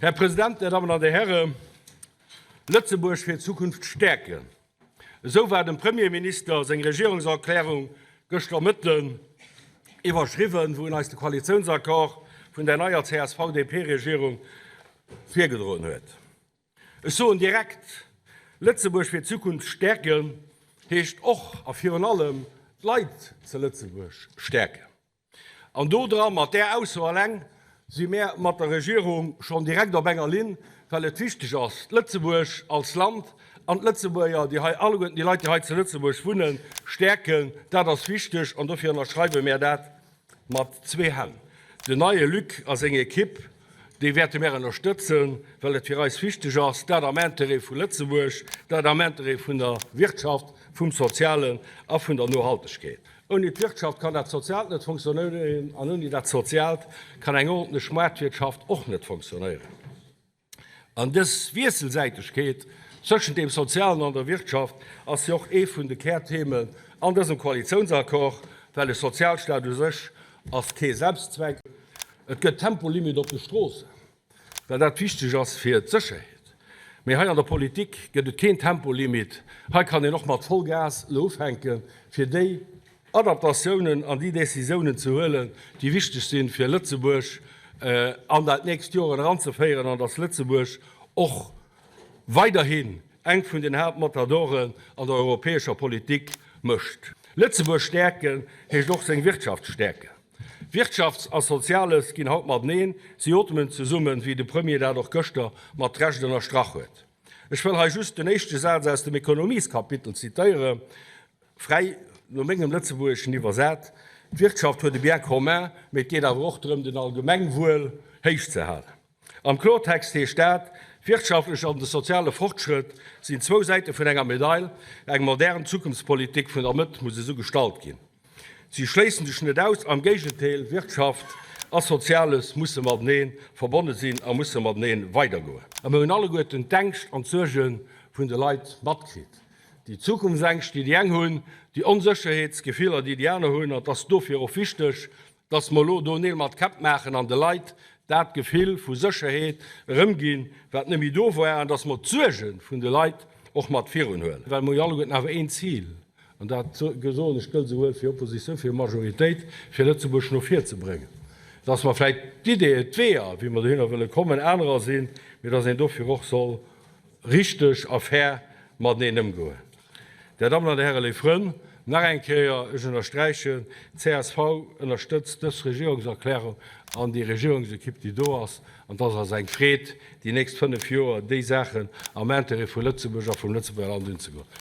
Här President, Dir Dammen an Dir Hären, Lëtzebuerg fir d'Zukunft stäerken, esou war dem Premierminister seng Regierungserklärung gëschter Mëtten iwwerschriwwen, wou en eis de Koalitiounsaccord vun der neier CSV-DP-Regierung virgedroen huet. Ech soen direkt, Lëtzebuerg fir d'Zukunft stäerken heescht och a virun allem d'Leit ze Lëtzebuerg stäerken. An do dra, mat där Ausso eleng, si mär mat der Regierung schonn direkt op enger Linn, well et wichteg ass, Lëtzebuerg als Land an d'Lëtzebuerger, déi hei, alleguerten déi Leit, déi hei zu Lëtzebuerg wunnen, stäerken. Dat ass wichteg an dofir ënnerschreiwe mär dat mat zwee Hänn. Den neie Luc a seng Ekipp, déi wäerte mär ënnerstëtzen, well et fir eis wichteg ass, dat am Interêt vu Lëtzebuerg, dat am Interêt vun der Wirtschaft, vum Sozialen a vun der Nohaltegkeet. Ouni d'Wirtschaft kann dat Soziaalt net fonctionnéieren an ouni dat Soziaalt kann eng ordentlech Maartwirtschaft och net fonctionnéieren. An dës Wiesselsäitegkeet zwëschent dem Sozialen an der Wirtschaft ass jo och ee vun de Kärthemen an dësem Koalitiounsaccord, well e Sozialstaat u sech ass kee Selbstzweck. Et gëtt Tempolimit op de Stroossen. Well dat wichteg ass fir d'Sécherheet. Mee hei an der Politik gëtt et keen Tempolimit. Hei kann een och mat Vollgas elo ufänken, fir déi Adaptatiounen an déi Décisiounen ze huelen, déi wichteg sinn, fir Lëtzebuerg an dat nächst Joren eranzeféieren an dass Lëtzebuerg och weiderhin eng vun den Haaptmatadoren an der europäescher Politik mécht. Lëtzebuerg stäerken heescht och seng Wirtschaft stäerken. Wirtschafts a Soziales ginn haut mateneen, si ootmen zesummen, wéi de Premier dat och gëschter mat Recht ënnerstrach huet. Ech wëll hei just den éischte Saz aus dem Ekonomieskapitel zitéieren, fräi no mengem Lëtzebuergeschen iwwersat, D'Wirtschaft huet e Bien commun, mee et geet awer och drëm, den Allgemengwuel héich ze halen. Am Klortext heescht dat, Wirtschaftlech an de soziale Fortschrëtt sinn zwou Säite vun enger Medail. Eng modern Zukunftspolitik vun der Mëtt muss esou gestalt ginn. Si schléissen sech net aus, am Géigendeel, Wirtschaft a Soziales musse matenee verbonne sinn a musse matenee weidergoen. A mir hunn alleguerten d'Ängscht an d'Suerge vun de Leit matkritt, déi Zukunftsängscht, déi déi eng hunn, déi Onsécherheetsgefiller, déi déi aner hunn. An et ass dofir och wichteg, dass mer elo do Neel mat Käpp maachen an de Leit dat Gefill vu Sécherheet erëmginn, wat net méi do war, an dass mer d'Suerge vun de Leit och mat virunhuelen. Well mer hu jo alleguerten awer een Zil, an dat soen ech gëllt esouwuel fir Oppositioun wéi fir Majoritéit, fir Lëtzebuerg no vir ze bréngen, dass mer vläicht d'Ideeë, d'Weeër, wéi mer dohinner wëlle kommen, anerer sinn, mee dass een dofir och soll richteg a fair mateneen ëmgoen. Där Dammen an Där Hären, léif Frënn, nach eng Kéier, ech ënnersträichen, d'CSV ënnerstëtzt dës Regierungserklärung an déi Regierungsekipp, déi do ass. An et ass eis eng Freed, déi nächst 5 Joer déi Saachen am Intérêt vu Lëtzebuerg a vum Lëtzebuerger Land unzegoen.